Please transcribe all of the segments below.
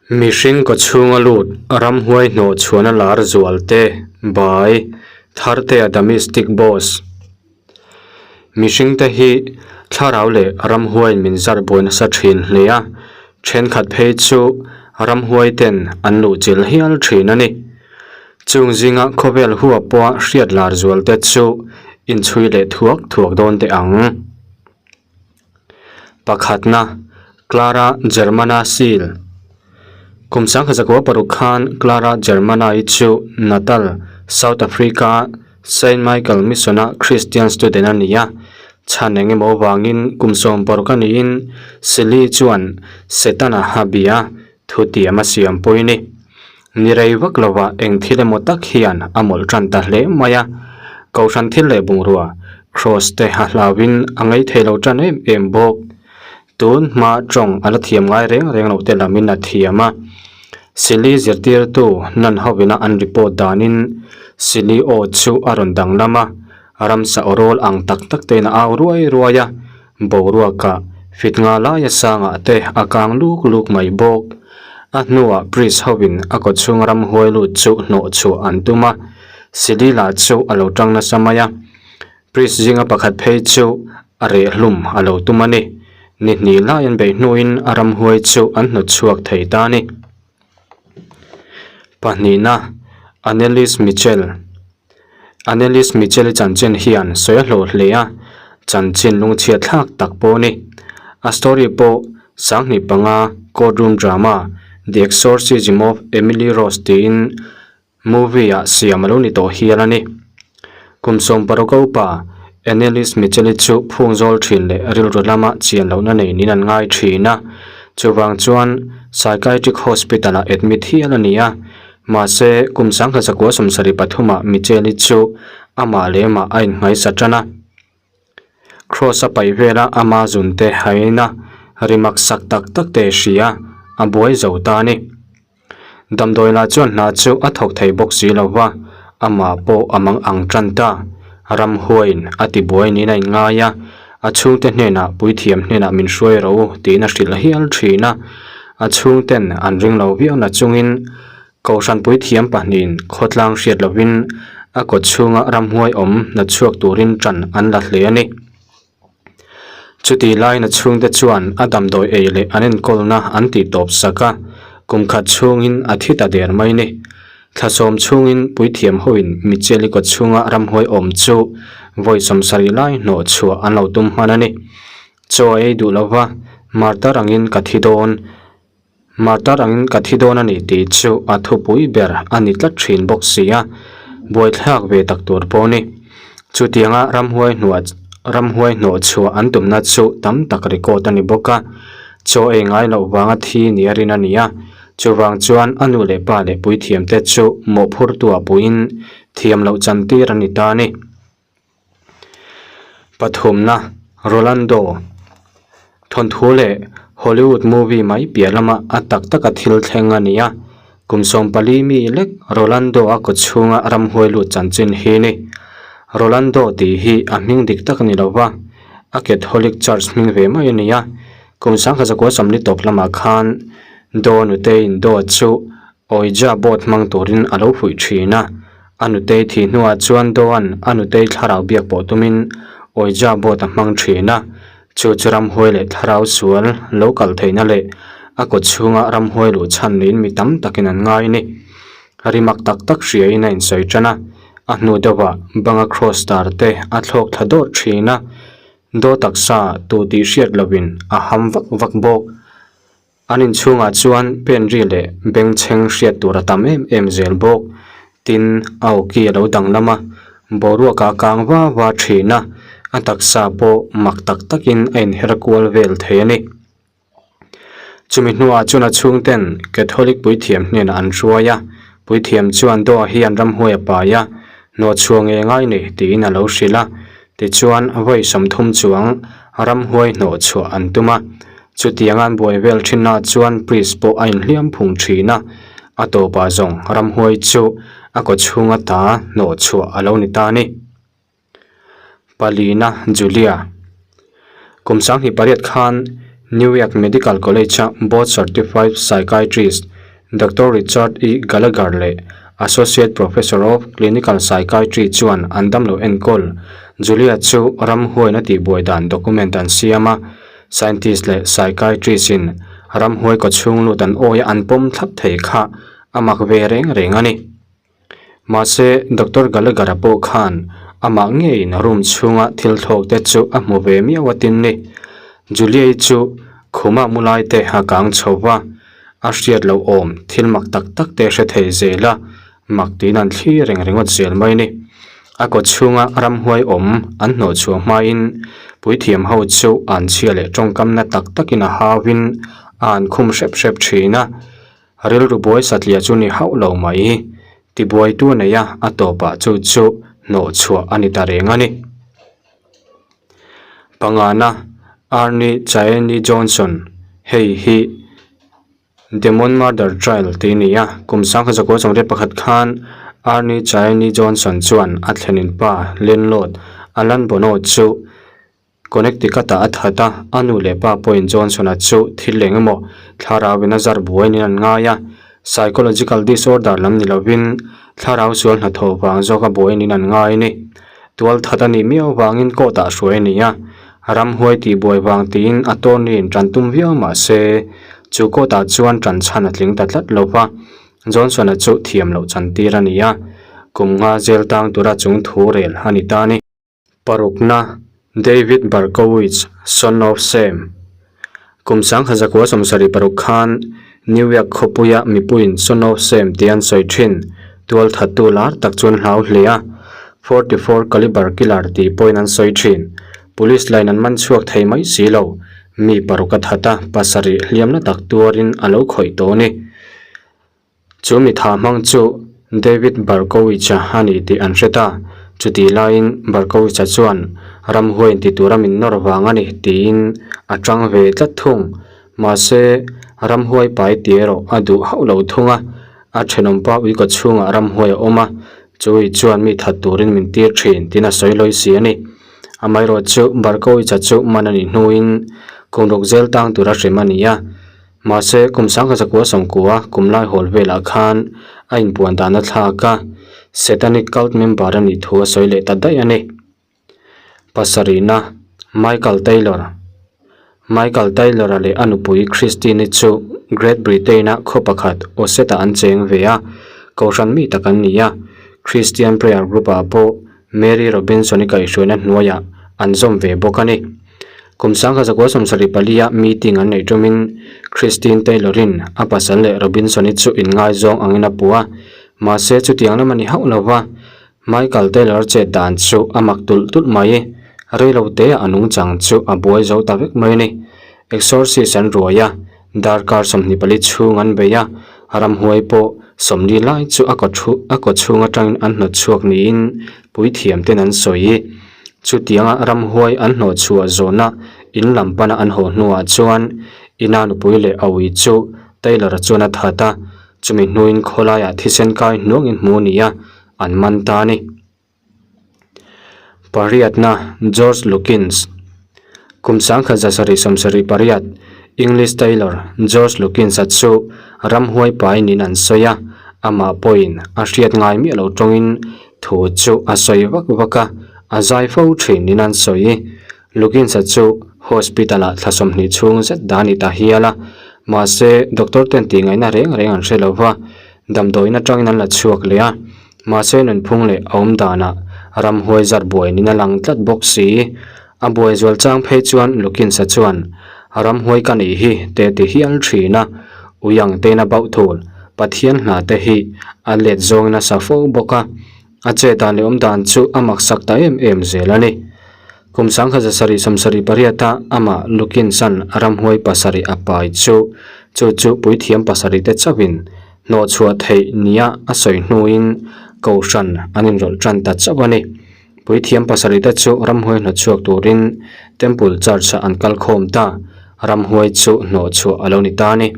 Mihring kawchhunga lut ramhuai hnawh chhuahna lar zual te by Thartea The Mystic Boss. Mihringte hi thlarau leh ramhuaiin min zar buai nasa thin hle a, thenkhat phei chu ramhuai ten an luhchilh hial thin a ni. Chung zinga khawvel huap pawha hriat lar zual te chu inchhui leh thuak thuak dawn teh ang. Pakhatna, Clara Germana Seal. Kum 1906 khan Clara Germana-i chu Natal, South Africa, Saint Michael Mission-a Christian student a ni a. Chhan eng emaw vangin kum 16 a niin Silly chuan Setana a bia thu tiam a siam pui ni. Ni rei vak lova eng thil emaw tak hian a mawlh tan ta hle mai a, Kohhran thil leh bungrua, Cross te a hlauhin a ngei thei lo tan em em bawk. Tun hma tawng a la thiam ngai reng reng loh te lamin a thiam a. Silly zirtirtu nan hovina an report danin Silly aw chu a rawn danglam a, ramsa aw rawl ang tak tak tein a au ruai ruai a, Boruakah fit nga laia sangah te a kang luk luk mai bawk. A hnuah priest hovin a kawchhung ramhuai lut chu hnawh chhuah an tum a, Silila chu a lo tang nasa mai a. Priest zinga pakhat phei chu a reh hlum a lo tum a ni. Ni hnih lai an beih hnuin a ramhuai chu an hnawt chhuak thei ta a ni. Pahnihna, Anneliese Michel. Anneliese Michel-i chanchin hian sawi a hlawh hle a, chanchin lungchhiat thlak tak pawh a ni. A story pawh 25 courtroom drama The Exorcism of Emily Rose tiin movie-ah siam a lo ni tawh hial a ni. Kum 16 a upa Anneliese Michel-i chu phung zawl thin leh rilru lama chian lohna nei niin an ngai thin a, chuvang chuan psychiatric hospital-ah admit hial a ni a. Mahse, kum 1973-ah Michelle-i chu amah leh amah a innghaisa tan a. Cross a paih vela ama zunte hain a, rimak sak tak tak te hria a buai zo ta a ni. Damdawi lah chuan hna chu a thawk thei bawk si lo va, amah pawh a mang ang tan ta. Ramhuaiin a tibuai niin a inngai a, a chhungte hnenah puithiam hnenah min hruai ro tiin a hrilh hial thin a. A chhungten an ring lo viau na chungin Kohhran puithiam pahnihin khawtlang hriat lovin a kawt chhunga ramhuai awm hna chhuak turin tan an la hle a ni. Chutih laiin a chhungte chuan a damdawi ei leh an enkawlna an tih tawp sak a, kum khat chhungin a thi ta der mai ni. Thla sawm chhungin puithiam hoin Michelle-i kawt chhunga ramhuai awm chu vawi 70 lai hnawh chhuah an lo tum hman a ni. Chaw a ei duh lo va, Martar angin ka thi dawn, Martar angin ka thi dawn a ni tih chu a thupui ber a ni tlat thin bawk si a, buaithlak ve tak tur pawh a ni. Chutianga ramhuai hnuah ramhuai hnawh chhuah an tumna chu tam tak record a ni bawk a, chaw ei ngai loh vanga thi ni a rin a ni a, chuvang chuan a nu leh pa leh puithiamte chu mawhphurtuah puiin thiam loh chantir a ni ta a ni. Pathumna, Rolando thawnthu leh Hollywood movie mai piah lama a tak taka thil thleng a ni a. Kum 14 mi lek Rolando a kawchhunga ramhuai lut chanchin hi ni. Rolando tih hi a hming dik tak a ni lo va, a Catholic Church hming ve mai a ni a. Kum 1940 tawp lamah khan Do nuteiin Do chu Ouija board hmang turin a lo fuih thin a. A nutei thih hnuah chuan Doan a nutei thlarau biak pawh tumin Ouija board a hmang thin a, chu chu ramhuai leh thlarau sual lo kal theihna leh a kawt chhunga ramhuai luh chhan niin mi tam takin an ngai a ni. Rimak tak tak hriain a insawi tan a, a hnu deuhah banga cross tar te a thlawk thla dawrh thin a, Do taksa tu tih hriat lohin a ham vak vak bawk. An inchhungah chuan pen ri leh bengchheng hriat tur a tam em em zel bawk. Tin, a awki a lo danglam a, boruak a kang va va thin a, a taksa pawh mak tak takin a inher kual vel thei a ni. Chumi hnuah chuan a chhungten Catholic puithiam hnenah an hruai a, puithiam chuan Doa hi an ramhuai a pai a, hnawhchhuah nge ngai nei tiin a lo hrilh a, tichuan vawi 30 chuang ramhuai hnawhchhuah an tum a. Chutianga an buai vel thinna chuan priest pawh a inhliam phung thin a, a tawpah zawng ramhuai chu a kaw chhunga ta hnawh chhuah a lo ni ta a ni. Palina Julia Kum 28 khan New York Medical College-a board certified psychiatrist. Doctor Richard E. Gallagher leh Associate Professor of Clinical Psychiatry chuan an damlo enkawl Julia chu ramhuain a tihbuai dan document an siam a, scientist leh psychiatrist in ramhuai kawchhung lut an awi a an pawm thlap thei kha a mak ve reng reng a ni. Mahse, Doctor Gallagher-a pawh khan amah ngeiin room chhunga thil thlawk te chu a hmu ve miau a tin ni. Julia-i chu khuma mu lai te a kang chho va, a hriat loh awm thil mak tak tak te hre thei zel a, mak tiin an thli reng ringawt zel mai ni. A kaw chhunga ramhuai awm an hnawh chhuah hmain puithiam ho chu an chhia leh tawngkamna tak takin a hauin a an khum hrep hrep thin a. Rilru buai satliah chu ni hauh lo mai. Tibuaitu a nei a, a tawpah chu chu hnawh chhuah a ni ta reng a ni. Pangana, Arnie Chaeni Johnson, hei hi Demon Murder Trial tih a ni a, kum sangkhat zakua sawmriat pakhat khan Arnie Chaeni Johnson chuan a thlenin pa landlord Alan Bono chu Connecticut-ah a that a, a nu leh pa pawhin Johnson-a chu thil eng emaw thlarauin a zar buai niin an ngai a, psychological disorder lam ni lovin thlarau sual hnathawh vang zawka buai niin an ngai a ni. Tual that a nih miau vangin court-ah hruai a ni a, ramhuai tihbuai vang tiin attorney-in tan tum viau mah se, chu court-ah chuan tan chhan a tling ta tlat lo va, Johnson-a chu thiam loh chantir a ni a, kum nga jail tang tura chung thu rel a ni ta a ni. Parukna, David Berkowitz, Son of Sam. Kum sangha zakua sawmsarih paruk khan New York khawpuia mipuiin Son of Sam tih an sawi thin. Tualthattu lar tak chu an hlau hle a, 44 caliber killer tih pawhin an sawi thin. Police line an man chhuak thei mai si lo. Mi paruk a that a, pasarih hliamna tak tuarin a lo khawih tawh a ni. Chu mi tha hmang chu David Berkowitz-a a ni tih an hre ta. Chutih laiin Berkowitz-a chuan ramhuai inti tura min nawr vang a ni tiin a tang ve tlat thung. Mahse, ramhuai pai tih erawh a duh hauh lo thung a. A thenawmpa uikaw chhungah ramhuai a awm a, chu ui chuan mi that turin min tir thin tiin a sawi lawi si a ni. Amaherawhchu Berkowitz-a chu man a nih hnuin kum ruk zel tang tura hrem a ni a. Mahse, kum sangkhat zakua sawmkua kum lai hawl velah khan a inpuan dan a thlak a, Satanic cult member a nih thu a sawi leh ta daih a ni. Pasarihna, Michael Taylor Michael Taylor-a leh a nupui Christine-i chu Great Britain-a khaw pakhat Ossett-ah an cheng ve a, kohhran mi tak an ni a, Christian Prayer Group-ah pawh Mary Robinson-i kaihhruaina hnuaiah an zawm ve bawk a ni. Kum sangkhat zakua sawmsarih palia meeting an neih tumin Christine Taylor-in a pasal leh Robinson-i chu inngaizawng angin a puh a, mahse chutiang lam a ni hauh lo va, Michael Taylor chet dan chu a mak tulh tulh mai. Reilo teah a nungchang chu a buai zo ta vek mai a ni. Exorcist an ruai a, darkar 24 chhung an bei a, ramhuai pawh 40 lai chu a kaw thu a kaw chhung atangin an hnawt chhuak niin puithiam ten an sawi. Chutianga ramhuai an hnawh chhuah zawhna in lam pana an haw hnuah chuan ina nupui leh a ui chu Taylor-a chuan a that a, chumi hnuin khawlaiah thisen kai hnuangin hmu nia an man ta a ni. Pariatna, George Lukins Kum sangkhat zasarih sawmsarih pariat, English tailor George Lukins-a chu ramhuai pai niin an sawi a, amah pawhin a hriat ngai miah lo tawngin thu chu a sawi vak vak a, a zai fo thin niin an sawi. Lukins-a chu hospital-ah thla 20 chhung zet dah a ni ta hial a, mahse doctor ten tihngaihna reng reng an hre lo va, damdawiin atangin an la chhuak leh a. Mahse nunphung leh a awm danah ramhuai zar buai niin a lang tlat bawk si. A buai zual chang phei chuan Lukinsa chuan, Ramhuai ka nih hi te ti hial thin a, ui ang tein a bauh thul, Pathian hna te hi a let zawngin a sa fo bawk a, a chet dan leh awm dan chu a maksak ta em em zel a ni. Kum sangkhat zasarih sawmsarih pariata amah Lukinsa'n ramhuai pasarih a pai chu, chu chu puithiam pasarih te chauhin Hnawhchhuah theih nia a sawi hnuin Kohhran an inrawlh tan ta chauh a ni. Puithiam pasarihte chu ramhuai hnawhchhuak turin Temple Church-ah an kal khawm ta, ramhuai chu hnawhchhuah a lo ni ta a ni.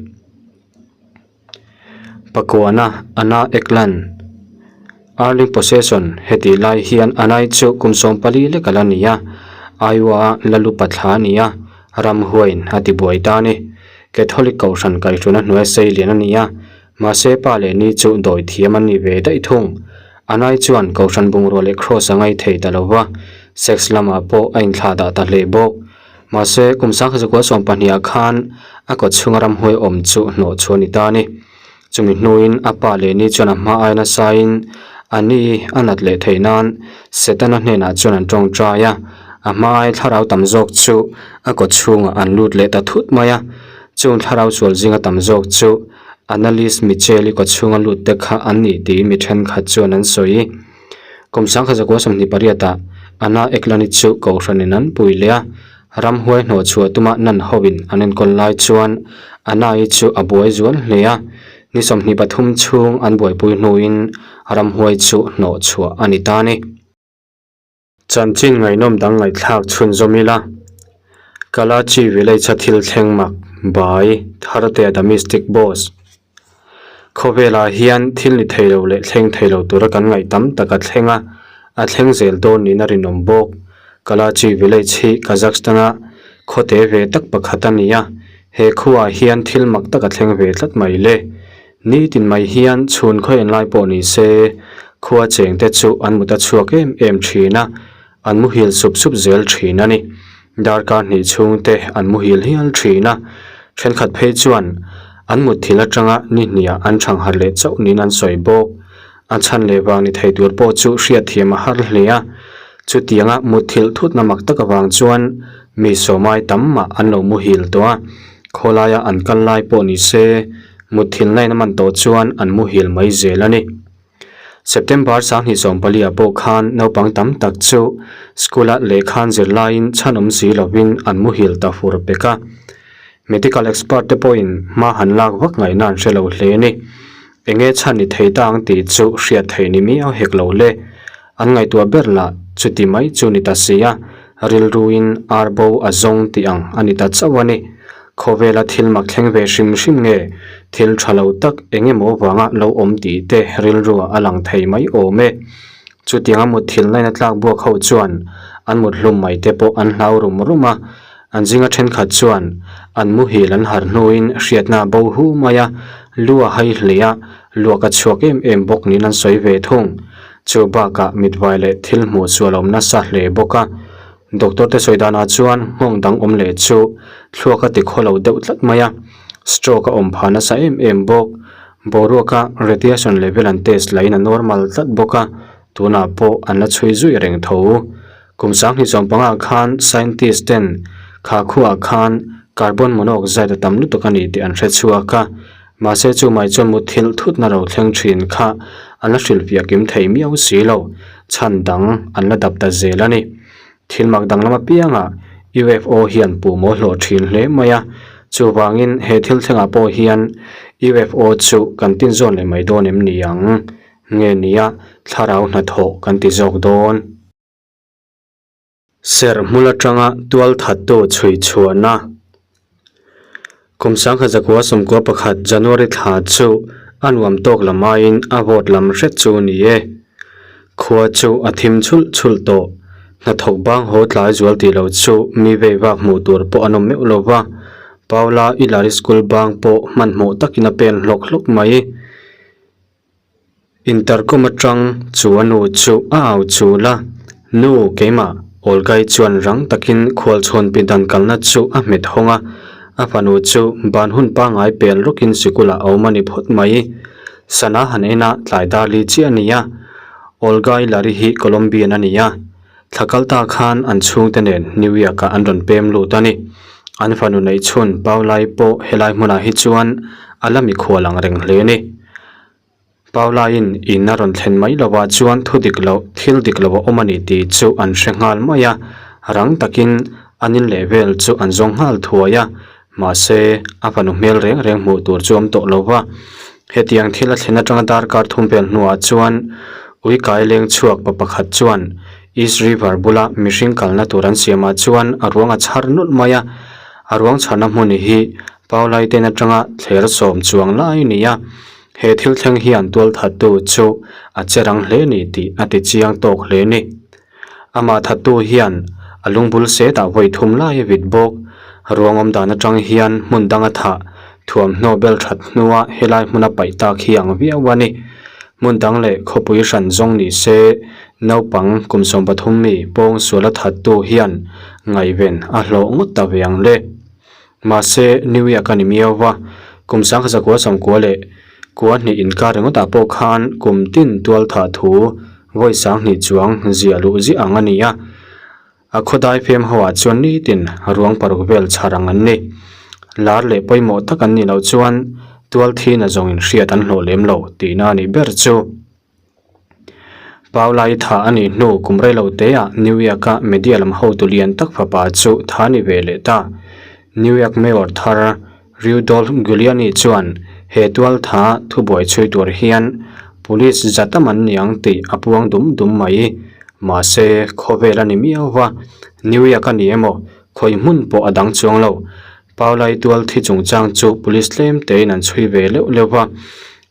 Pakuana Anna Ekland Early Possession, Hetih lai hian Anai chu kum 14 lek a la ni a, Iowa-a Lalu Pathla a ni a, ramhuaiin a tibuai ta a ni. Catholic Kohhran kaihhruna hnuai sei lian a ni a. Mahse pa leh ni chu dawi thiam an ni ve daih thung. Anai chuan Kohhran bungrua leh Kraws a ngai thei ta lo va, sex lamah pawh a inthlah dah ta hle bawk. Mahse kum sangkhat 20 ah khan a kawt chhunga ramhuai awm chu hnawh chhuah a ni ta a ni. Chumi hnuin a pa leh ni chuan a hma aia nasain a ni a nat leh theih nan Setana hnenah chuan an tawngtai a, a hma aia thlarau tam zawk chu a kawt chhungah an lut leh ta thut mai a. Chung thlarau sual zinga tam zawk chu Annalise Michel-i kawt chhunga lut te kha an ni tiin mi thenkhat chuan an sawi. Kum 1928 ah Anna Eklund-i chu Kohhranin an pui leh a, Ramhuai hnawh chhuah tuma nan hoin an enkawl lai chuan Anna-i chu a buai zual hle a, ni 23 chhung an buaipui hnuin ramhuai chu hnawh chhuah a ni ta a ni. Chanchin ngaihnawm dang ngaihthlak chhunzawm ila, Kalachi village-a thil thleng mak, Bai, Thartea the Mystic Boss. Khawvelah hian thil ni thei lo leh thleng thei lo tura kan ngaih tam tak a thleng a, a thleng zel dawn niin a rinawm bawk. Kalachi village hi Kazakhstan-a khawte ve tak pakhat a ni a, he khuaah hian thil mak tak a thleng ve tlat mai le. Nitin mai hian chhun khaw en lai pawh ni se, khua chengte chu an mut a chhuak em em thin a, An muhil sup sup zel thin a ni. Darkar hnih chhungte an muhil hial thin a, thenkhat phei chuan an mutthil atanga ni hniah an thang harh leh chauh niin an sawi bawk. A chhan leh vang ni thei tur pawh chu hriatthiam a har hle a, chutianga mutthilh thutna mak tak avang chuan mi sawmai tam mah an lo muhil tawh a, khawlaia an kal lai pawh ni se mutthilhna in a man tawh chuan an muhil mai zel a ni. September 2014 ah pawh khan naupang tam tak chu school-a lehkha an zir laiin chhan awm si lovin an muhil ta fur pek a. Medical expert te pawhin hma han lak vak ngaihna an hre lo hle a ni. Enge chhan ni thei ta ang tih chu hriat theih ni miau hek lo le. An ngaihtuah ber lah chuti mai chu ni ta si a, rilruin ar bo a zawng tih ang a ni ta chauh a ni. Khawvela thil mak thleng ve hrim hrim nge thil tha lo tak eng emaw vanga lo awm tih te rilruah a lang thei mai awm e. Chutianga mutthilhna in a tlak buak ho chuan an mut hlum mai te pawh an hlau rum rum a, an zinga thenkhat chuan an muhil an harh hnuin hriatna a bo hu mai a, lu a hai hle a, luak a chhuak em em bawk niin an sawi ve thung. Chu bakah mitvai leh thil hmuh chu a lo nasa hle bawk a. Doctor te sawi danah chuan nghawng dang awm leh chu thluak a ti khaw lo deuh tlat mai a, stroke a awm phah nasa em em bawk. Boruaka radiation level an test lahin a normal tlat bawk a, tunah pawh an la chhui zui reng tho. Kum 2015 khan scientist ten kha khuaah khan carbon monoxide a tam lutuk a ni tih an hre chhuak a, mahse chu mai chuan mutthilh thutna ro thleng thin kha an la hrilhfiah kim thei miau si lo, chhan dang an la dap ta zel a ni. Thil mak danglam apiangah UFO hian puh maw hlawh thin hle mai a, chuvangin he thil thlengah pawh hian UFO chu kan tinzawn leh mai dawn em ni ang? Nge nia thlarau hnathawh kan ti zawk dawn? Serh hmul atanga tual thattu chhui chhuahna Kum 1991 January thla chu a nuam tawk lam aiin a vawt lam hret chu ni e. Khua chu a thim chhulh chhulh tawh. Hnathawk bang haw tlai zual tih lo chu mi vei vak hmuh tur pawh an awm meuh lo va. Paula Ilari School bang pawh hmanhmawh takin a pen hlawk hlawk mai. Intercom atang chu a nu chu a au chul a, Nu, keimah, Olga-i chuan rang takin khualchhawn pindan kalna chu a hmet hawng a, a fanu chu ban hun pangngai pel rawkin sikulah a awm a ni phawt mai. Sana han en a, tlai dar li chiah a ni a, Olga-i Lari hi Colombian a ni a, thla kal ta khan an chhungte nen New York-ah an rawn pem lut a ni. An fanu neih chhun Paula-i pawh helai hmunah hi chuan a la mikhual ang reng hle a ni. Paula-in in a rawn thlen mai lovah chuan thu dik loh, thil dik lo a awm a ni tih chu an hre nghal mai a, rang takin an in leh vel chu an zawng nghal thuai a, mahse a fanu hmel reng reng hmuh tur chu awm tawh lo va. Hetiang thil a thlen atanga darkar thum vel hnuah chuan ui kai leng chhuak pa pakhat chuan East River bula mihring kalna tur an siamah chuan a ruang a chhar nulh mai a, a ruang chharna hmun hi Paula-i ten atanga thler sawm chuang lai a ni a. He thil thleng hian tualthattu chu a che rang hle ni tih a ti chiang tawk hle ni. Amah thattu hian a lungbul setah vawi thum lai a vit bawk. Ruang awm dan atang hian hmun dang a thah. Thuamhnaw bel that hnua helai hmuna paih tak hi ang viau a ni. Hmun dang leh khawpui hran zawng ni se, naupang kum 13 mi pawng suala thattu hian ngaihven a hlawh ngawt ta ve ang le. Mahse, New York a ni miau va, kum 1900 sawmkua leh kua hnih inkar ringawtah pawh khan kum tin tual thah thu vawi 2000 chuang ziah luh ziah ang a ni a. A khawdai fem ho ah chuan nitin ruang paruk vel chhar ang an ni. Lar leh pawimawh tak an nih loh chuan tual thina zawngin hriat an hlawh lem lo tihna a nih ber chu. Paula-i thah a nih hnu kum rei lo teah New York-a media lam hotu lian tak fapa chu tha ni ve leh ta. New York Mayor thar Rudolph Giuliani chuan he tual tha thubuai chhui tur hian police za tam an ni ang tih a puang dum dum mai. Mahse, khawvel a ni miau va, New York a ni emaw, khawi hmun pawh a dang chuang lo. Paula-i tual thi chungchang chu police tlem tein an chhui ve leuh leuh va.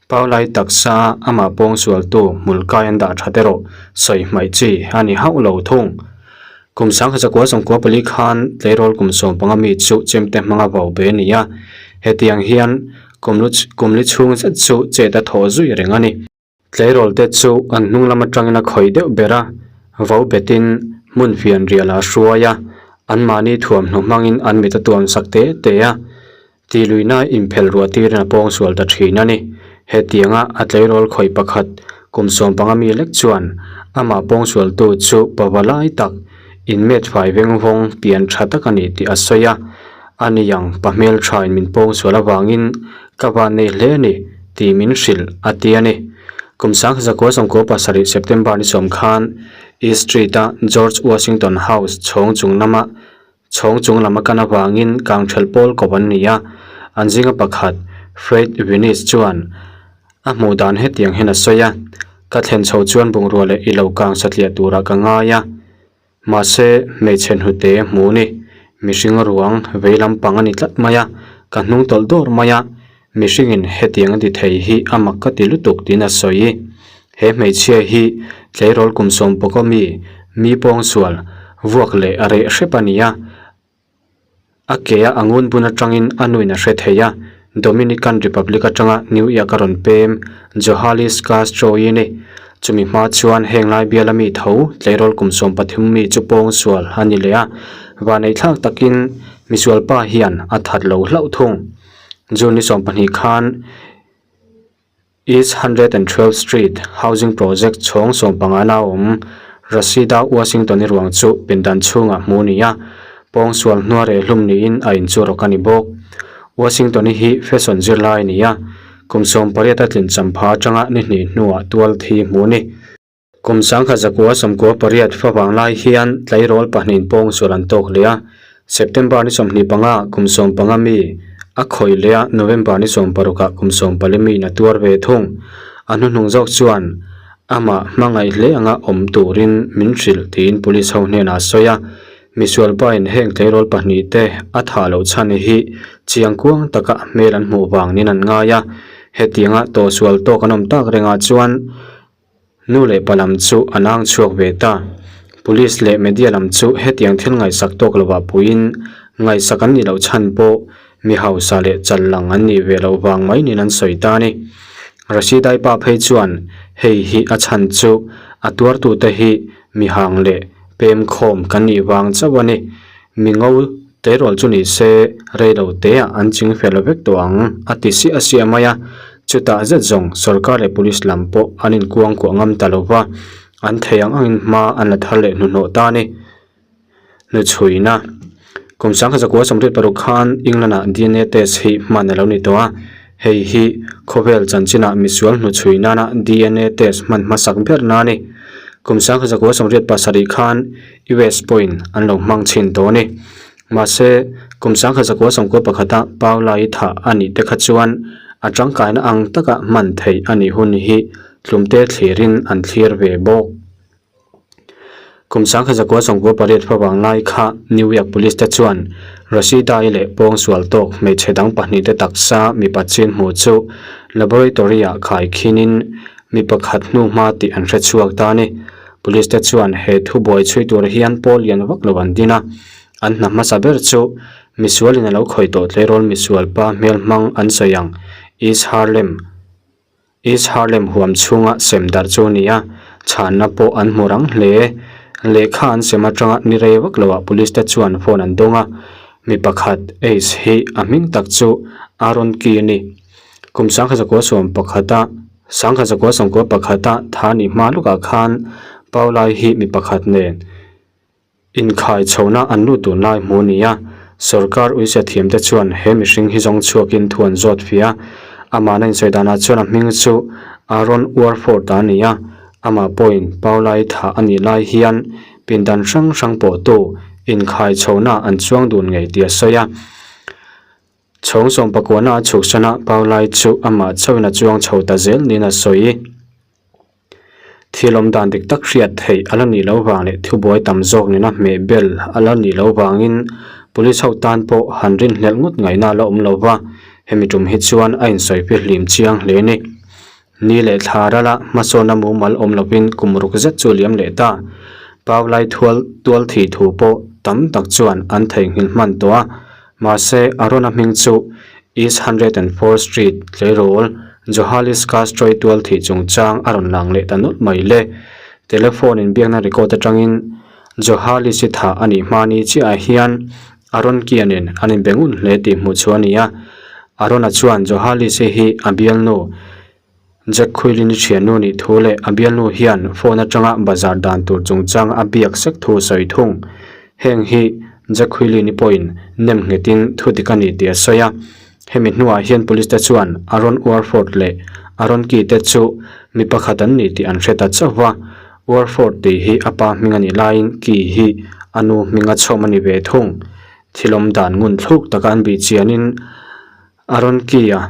Paulai taksa amah pawngsualtu hmulkai an dah that erawh sawi hmaih chi a ni hauh lo thung. Kum 1994 khan tleirawl kum 15 mi chu chemte hmanga vau be a ni a, hetiang hian kum li chhung zet chu chet a thawh zui reng a ni. Tleirawl te chu an hnung lam atangin a khawih deuh ber a, vau betin hmun fian rial a hruai a, anmahni thuamhnaw hmangin an mit a tuam sak te te a. Ti luihna inphelh ruah tirin a pawngsual ta thin a ni. Hetianga a tleirawl khawih pakhat kum 15 mi lek chuan amah pawngsualtu chu pava lai tak inmet fai veng vawng pian tha tak a ni tih a sawi a. A ni ang pa hmelthain min pawngsual avangin ka van nei hle a ni tih min hrilh a ti a ni. Kum 1997 September ni sawm khan East Street-a George Washington House chhawng chung lama Chhawng chung lam a kan avangin kangthelh pawl kawp an ni a, an zinga pakhat, Fred Vinis chuan a hmuh dan hetiang hian a sawi a, Ka thlen chho chuan bungrua leh i lo kang satliah turah ka ngai a, mahse hmeichhe hnute hmu ni, mihring ruang vei lampang a ni tlat mai a, ka hnung tawlh dawr mai a, Mihringin hetiang a ti thei hi a mak ka ti lutuk tiin a sawi. He hmeichhia hi tleirawl kum 11 mi, mi pawngsual, vuak leh a reh hrep a ni a. A ke a angun bun atangin a nuin a hre thei a, Dominican Republic atanga New York a rawn pem Johalis Castro-i ni. Chumi hma chuan heng lai biala mi tho tleirawl kum 13 mi chu pawngsual a ni leh a, vaneihthlak takin misualpa hian a that lo hlauh thung. June ni 20 khan East 112 Street Housing Project chhawng 15 na awm Rashida Washington-i ruang chu pindan chhungah hmu ni a, pawngsual hnuar eh hlum niin a inchu rawk a ni bawk. Washington-i hi fashion zirlai a ni a, kum 18 a tlin champha atanga ni hnih hnuah tual thi hmu a ni. Kum 1998 fa vang lai hian tleirawl pahnihin pawngsual an tawk leh a, September ni 25 kum 15 mi a khawih leh a, November ni 16 ah kum 14 miin a tuar ve thung. A hnuhnung zawk chuan amah hmangaih hle anga awm turin min hrilh tiin police ho hnenah a sawi a, misual pain heng tleirawl pahnihte a thah loh chhan hi chiang kuang taka a hmel an hmuh vang niin an ngai a, hetianga tawhsual tawk an awm tak rengah chuan Nu leh pa lam chu an ang chhuak ve ta. Police leh media lam chu hetiang thil ngaihsak tawk lovah puiin ngaihsak an nih loh chhan pawh mi hausa leh chal lang an nih ve loh vang mai niin an sawi ta a ni. Rashidai pa phei chuan hei hi a chhan chu a tuartute hi mi hang leh pem khawm kan nih vang chauh a ni. Mi ngo tleirawl chu ni se rei lo teah an ching fel vek tawh ang a ti siah siah mai a, chutah zet zawng sorkar leh police lam pawh an inkuang kuah ngam ta lo va, an thei ang angin hma an la thar leh hnuhnawh ta a ni. Hnuchhuina Kum 1986 khan England-ah DNA test hi hman a lo ni tawh a, hei hi khawvel chanchinah misual hnuchhui nana DNA test hman hmasak berna a ni. Kum 1987 khan US pawhin an lo hmang chhin tawh a ni. Mahse, kum 1991-a Paula-i thah a nih te kha chuan a tangkaina ang taka hman theih a nih hun hi tlumte thlirin an thlir ve bawk. Kum 1998 favang lai kha New York Police te chuan Rashida-i leh pawngsual tawk hmeichhe dang pahnihte taksa mipa chin hmuh chu laboratory-ah khaikhinin mi pakhat hnuhma tih an hre chhuak ta a ni. Police te chuan he thubuai chhui tur hian pawl lian vak lo an din a, an hna hmasa ber chu Misualin a lo khawih tawh tleirawl misual pa hmel hmang an sawi ang East Harlem East Harlem huam chhunga sem darh chu a ni a, chhanna pawh an hmu rang hle. Lehkha an sem atanga ni rei vak loah police te chuan phone an dawng a, mi pakhat Ace hi a hming tak chu Aaron Key a ni. Kum sangkhat zakua sawm pakhata sangkhat zakua sawmkua pakhata tha nih hma lawkah khan Paulai hi mi pakhat nen Inkhai chhohna an lut dun lai hmu ni a, sorkar uisa thiamte chuan he mihring hi zawng chhuakin thu an zawt fia. Amahna insawi danah chuan a hming chu Aaron Warford a ni a, amah pawhin Paula-i thah a nih lai hian pindan hrang hrang pawhtu inkhai chhohna an chuang dun ngei tih a sawi a. Chhawng sawmpakuana a chhuksan a, Paula-i chu amah chauhin a chuang chho ta zel niin a sawi. Thil awm dan dik tak hriat theih a la nih loh vang leh thubuai tam zawk nena hmeh bel a la nih loh vangin Police ho tan pawh han rinhlelh ngawt ngaihna a la awm lo va, hemi tum hi chuan a insawi fihlim chiang hle a ni. Ni leh thla rala hmasawnna mumal awm lovin kum ruk zet chu a liam leh ta. Paulai thual tual thih thu pawh tam tak chuan an theihnghilh hman tawh a, Mahse, Arona hming chu East 104 Street tleirawl Johalis Castro-i tual thih chungchang a rawn lang leh ta nawlh mai le. Telephone inbiakna record atangin Johalis-i thah a nih hma ni chiahah hian Aron Kia nen an inbe ngun hle tih hmuh chhuah a ni a. Arona chuan Johalis-i hi a bialnu Jack Khuilin-i thiannu nih thu leh a bialnu hian phone atanga bazar dan tur chungchang a biak sek thu a sawi thung. Heng hi Jack Khuilin-i pawhin nem nghetin thu dik a ni tih a sawi a. Hemi hnuah hian police te chuan Aaron Warford leh Aaron Key te chu mi pakhat an ni tih an hre ta chauh va. Warford tih hi a pa hming a nih laiin Key hi a nu hminga chhawm a ni ve thung. Thil awm dan ngun thluk taka an bih chianin Aaron Key-a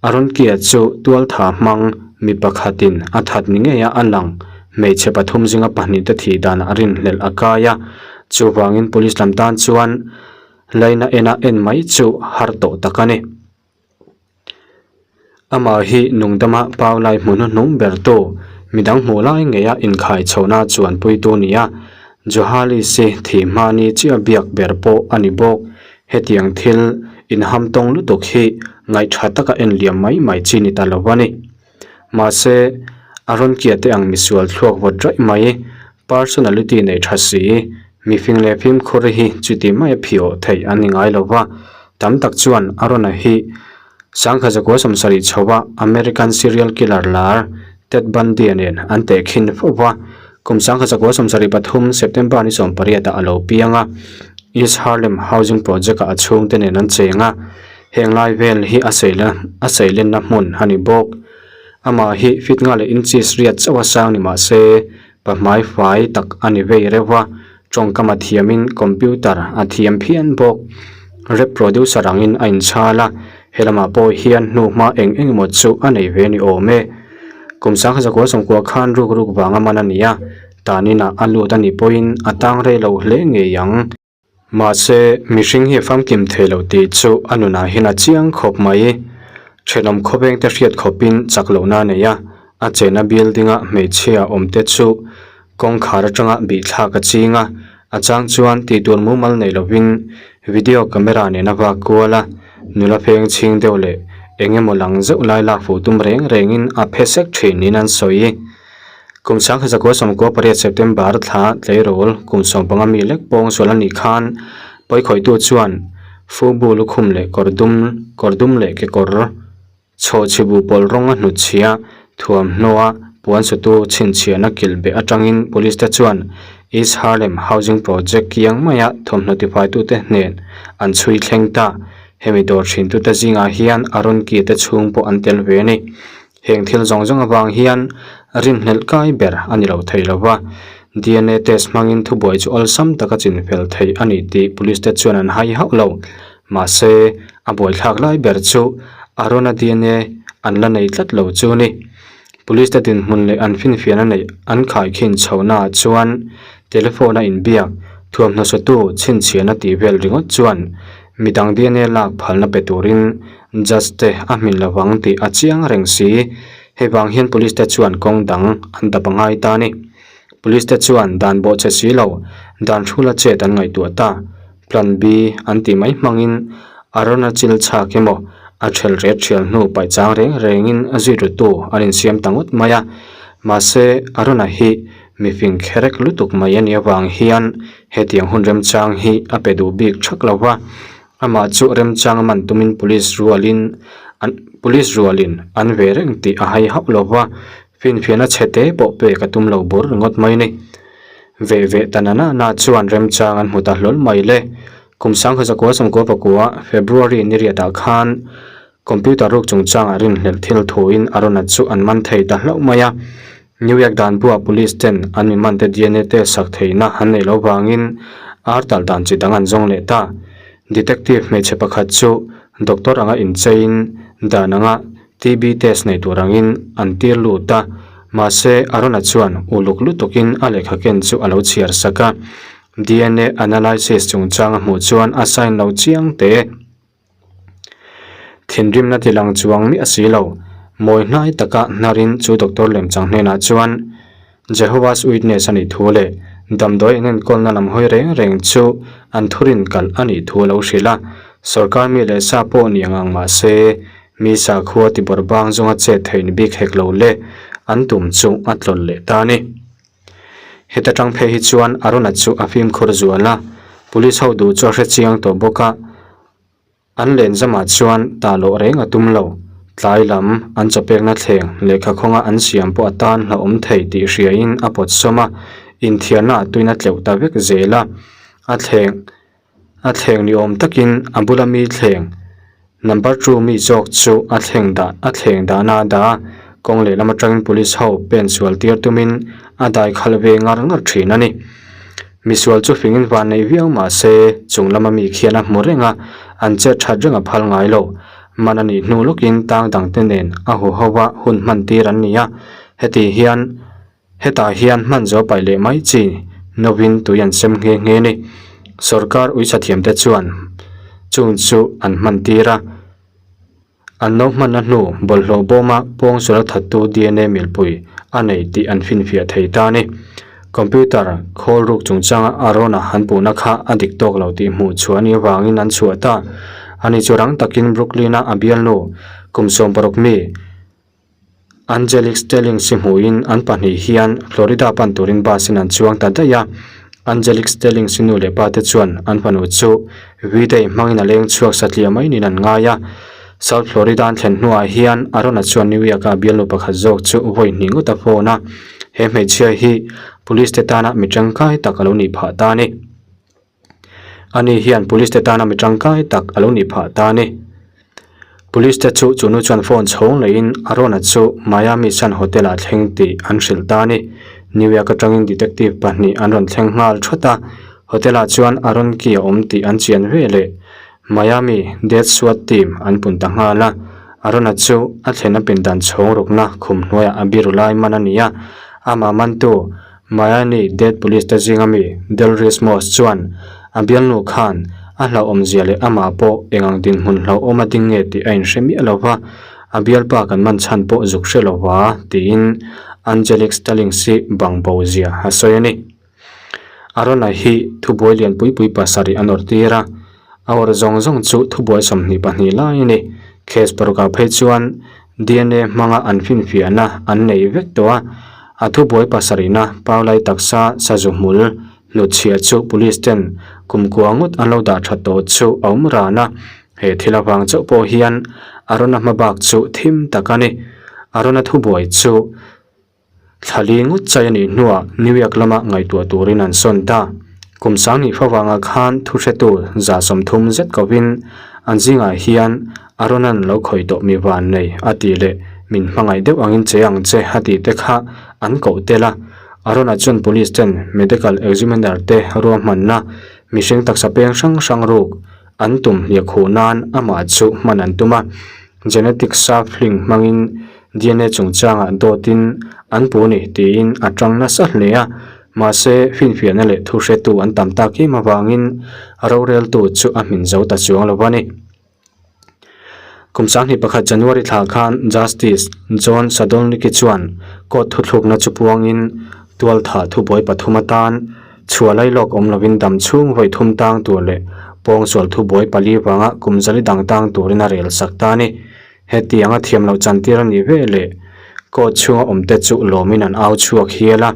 Aaron Kia chu tualtha hmang mi pakhatin a that ni ngei a a lang. Hmeichhe pathum zinga pahnihte thih danah a rinhlelh a kai a, chuvangin police lam tan chuan laina ena en mai chu har tawh tak a ni. Amah hi nungdama Paulai hmu hnuhnung bertu, midang hmuh lai ngeia inkhai chhohna chuanpuitu ni a, Johalis-i thih hma ni chiah biak ber pawh a ni bawk. Hetiang thil inham tawng lutuk hi ngaihṭha taka en liam mai mai chi ni ta lo a ni. Mahse, a rawn kia te ang misual thluak vawt raih mai, personality nei ṭha si, mifing leh fimkhur hi chuti maia phiawh theih an ni ngai lo va. Tam tak chuan a rawn a hi Sangkha zakua 70 chhoa American serial killer lar Ted Bundy-a nen an tehkhin fo va. Kum sangkha zakua 73 September ni 18 ah a lo piang a, East Harlem Housing Project-ah a chhungte nen an cheng a. Heng lai vel hi a seila a seilenna hmun a ni bawk. Amah hi fit nga leh inches riat chauh a sang ni mah se, pa hmai fai tak a ni vei reuh va, tawngkam a thiamin computer a thiam phian bawk. Rap producer angin a inchhal a, he lamah pawh hian hnuhma eng eng emaw chu a nei ve ni awm e. Kum 1990 khan ruk ruk vanga man a ni a, taninah a lut a nih pawhin a tang rei lo hle ngei ang. Mahse, mihring hi a famkim thei lo tih chu a nunah hian a chiang khawp mai. Thenawm khawvengte hriat khawpin chak lohna a nei a, a chenna building-a hmeichhia awmte chu kawngkhar atanga bihthlak a ching a, a chang chuan tihtur mumal nei lovin video camera nen a vak kual a, nula feng chhing deuh leh eng emaw lang zeuh lai lak fuh tum reng rengin a phe sek thin niin an sawi. Kum 1998 September thla tleirawl kum 15 mi lek pawng sual a nih khan pawikhawihtu chuan Fubu lukhum leh kawr dum kawr dum leh kekawr chhawh chhibu pawl rawng a hnutchhia thuamhnaw a puan sutu chhinchhiahna kilh beh atangin police te chuan East Harlem Housing Project kiang maia thawmhnaw tifaitute hnen an chhui thleng ta. Hemi dawr thintute zingah hian Aaron Key te chhung pawh an tel ve a ni. Heng thil zawng zawng avang hian rinhlelh kai ber a ni lo thei lo va, dna test hmangin thubuai chu awlsam taka chinfel theih a ni tih police te chuan an hai hauh lo. Mahse, a buaithlak lai ber chu Arona dna an la nei tlat lo chu a ni. Police te dinhmun leh an finfiahna neih an khaikhin chhohnaah chuan telephone a inbiak, thuamhnaw sawtu chhinchhiahna tih vel ringawt chuan midang dna lak phalna pe turin Judge te a hmin lo vang tih a chiang reng si. Hei vang hian police te chuan kawng dang an dap a ngai ta a ni. Police te chuan dan bawh che si lo, dan hrula chet an ngaihtuah ta. Plan-B an tih mai hmangin Arona chil chhak emaw a ṭhel ret ṭhial hnu paih chang reng rengin a zui rutu an insiam ta ngawt mai a. Mahse, Arona hi mifing kherek lutuk mai a nih avang hian hetiang hun remchang hi a pe duh bik ṭhak lo va. Amah chu remchang a man tumin police rualin an police rualin an ve reng tih a hai hauh lo va, finfiahna chhe te pawh pek a tum lo bur ringawt mai ni. Veh veh ta na na na chuan remchang an hmu ta hlawl mai le. Kum 1900 sawmkua pakua February ni riatah khan computer ruk chungchangah rinhlelh thil thuin Arona chu an man thei ta hlauh mai a. New York dan buah police ten an mi mante DNA test sak theihna an neih loh vangin ar talh dan chi dang an zawng leh ta. Detective hmeichhe pakhat chu doctor anga incheiin dan anga TB test nei tur angin an tir lut a, mahse Arona chuan uluk lutukin a lehkha ken chu a lo chhiar sak a. DNA analysis chungchang a hmuh chuan a sign lo chiang teh. Thinrimna ti lang chuang miah si lo, mawi hnai taka hnarin chu doctor lemchang hnenah chuan Jehovah's Witness a nih thu leh damdawi an enkawlna lam hawi reng reng chu an thurin kalh a nih thu a lo hrilh a. Sorkar mi leh sa pawh ni ang ang mah se, mi sakhua tibawrh bang zawnga chet theih ni bik hek lo le, an tum chu a tlawlh leh ta a ni. Heta tang phei hi chuan Aruna chu a fimkhur zual a, police ho duh chu a hre chiang tawh bawk a. An lenzamah chuan tah loh reng a tum lo. Tlai lam an chawpekna thleng lehkha khawnga an siam pawh a tan hlauhawm thei tih hriain a pawt sawm a, inthiarna ah tuin a tleuh ta vek zel a. A thleng a thleng ni awm takin a bula mi thleng number two mi zawk chu a thleng dah a thleng dahna a dah a, kawng lehlam atangin police ho pen sual tir tumin a dai khalh ve ngar ngar thin a ni. Misual chu fingin van nei viau mah se, chung lama mi khian a hmu reng a, an chet that reng a phal ngai lo. Man a nih hnu lawkin tang dangte nen a hu ho a hun hman tir an ni a, heti hian hetah hian hman zo paih leh mai chi novin tui an sem nghe nghe ni. Sorkar uichhathiamte chuan chung chu an hman tir a. An lo hmanna hnu bawlhhlawh bawma pawngsual a thattu DNA milpui a nei tih an finfiah thei ta a ni. Computer khawl ruk chungchanga Arona han puhna kha a dik tawk lo tih hmuh chhuah a nih avangin an chhuah ta. Ani chu rang takin Brooklyn-a a bialnu kum 16 mi Angelique Stellings hi hmuhin an pahnih hian Florida pan turin bus in an chuang ta daih a. Angelique Stellings hi nu leh pa te chuan an fanu chu V-Day hmangin a leng chhuak satliah mai niin an ngai a. South Florida an thlen hnuah hian Arona chuan New York-a bialnu pakhat zawk chu vawi hnih ngawt a phone a. He hmeichhia hi police te tana mi tangkai tak a lo nih phah ta a ni. Ani hian police te tana mi tangkai tak a lo nih phah ta a ni. Police te chu chu nu chuan phone chhawng leiin Arona chu Miami Sun Hotel ah thleng tih an hrilh ta a ni. New York atangin detective pahnih an rawn thleng nghal thawt a, hotel ah chuan Aron ki a awm tih an chian ve leh Miami Death SWAT team an pun ta nghal a. Arona chu a thlen a pindan chhawng rukna khum hnuaiah a biru lai man a ni a, amah mantu Miami Dade Police te zinga mi Delrius Moss chuan a bialnu khan a hlauhawmzia leh amah pawh eng ang dinhmun hlauhawm a ding nge tih a inhre miah lo va, a bialpa kan man chhan pawh zuk hre lo va, tiin Angelique Stallings hi bang bo zia a sawi a ni. Arona hi thubuai lian pui pui pasarih a nawr tir a, a awrh zawng zawng chu thubuai 22 lai a ni. Case parukah phei chuan DNA hmanga an finfiahna an nei vek tawh a, a thubuai pasarihna Paulai taksa sazu hmul hnutchhiah chu police ten kumkua ngawt an lo dah that tawh chu a awm ran a, he thil avang chauh pawh hian Arona hmabak chu thim tak a ni. Arona thubuai chu. Thla li ngawt chai a nih hnuah New York lama ngaihtuah turin an sawn ta. Kum sanghnih favangah khan thuhretu 30 zet kovin an zingah hian Aronan lo khawih tawh mi van nei a tih leh min hmangaih deuh angin che ang che a tih te kha an koh tel a. Arona chuan police ten medical examiner te ruahmanna mihring taksa peng hrang hrang ruk an tum hliah khuh nan amah chu hman an tum a. Genetic shuffling hmangin DNA chungchangah dawtin an pu ni tiin a tang nasa hle a, mahse finfiahna leh thu hretu an tam tak em avangin roreltu chu a hmin zo ta chuang lo a ni. Kum 21 January thla khan Justice John Sadolniki chuan court thuthlukna chu puangin tualthah thubuai pathum atan. Chhuah lai lawk awm lovin dam chhung vawi thum tang tur leh pawngsual thubuai pali vanga kum zali dang tang turin a rel sak ta a ni. Hetianga thiam loh chantir a nih ve leh court chhunga awmte chu lawmin an au chhuak hial a.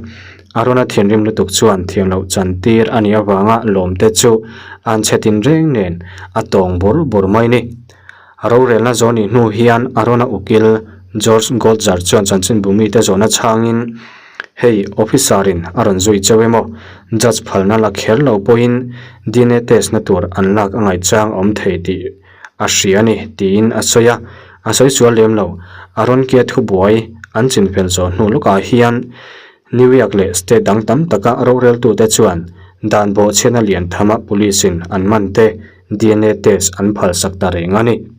Arona thinrim lutuk chuan thiam loh chantir a nih avanga lawmte chu an chhe tin reng nen a tawng bur bur mai ni. Rorelna zawh nih hnu hian Arona ukil George Goldzer chuan chanchinbu mite zawhna chhangin, Hei, officer-in a rawn zui cheu emaw, judge phalna la kher lo pawhin DNA test na tur an lak a ngaihchang awm thei tih a hria a ni, tiin a sawi a. A sawi sual lem lo. A rawn kia thubuai an chinfel zawh hnu lawkah hian New York leh state dang tam taka roreltute chuan dan bawhchhiatna lian thama police-in an man te DNA test an phalsak ta reng a ni.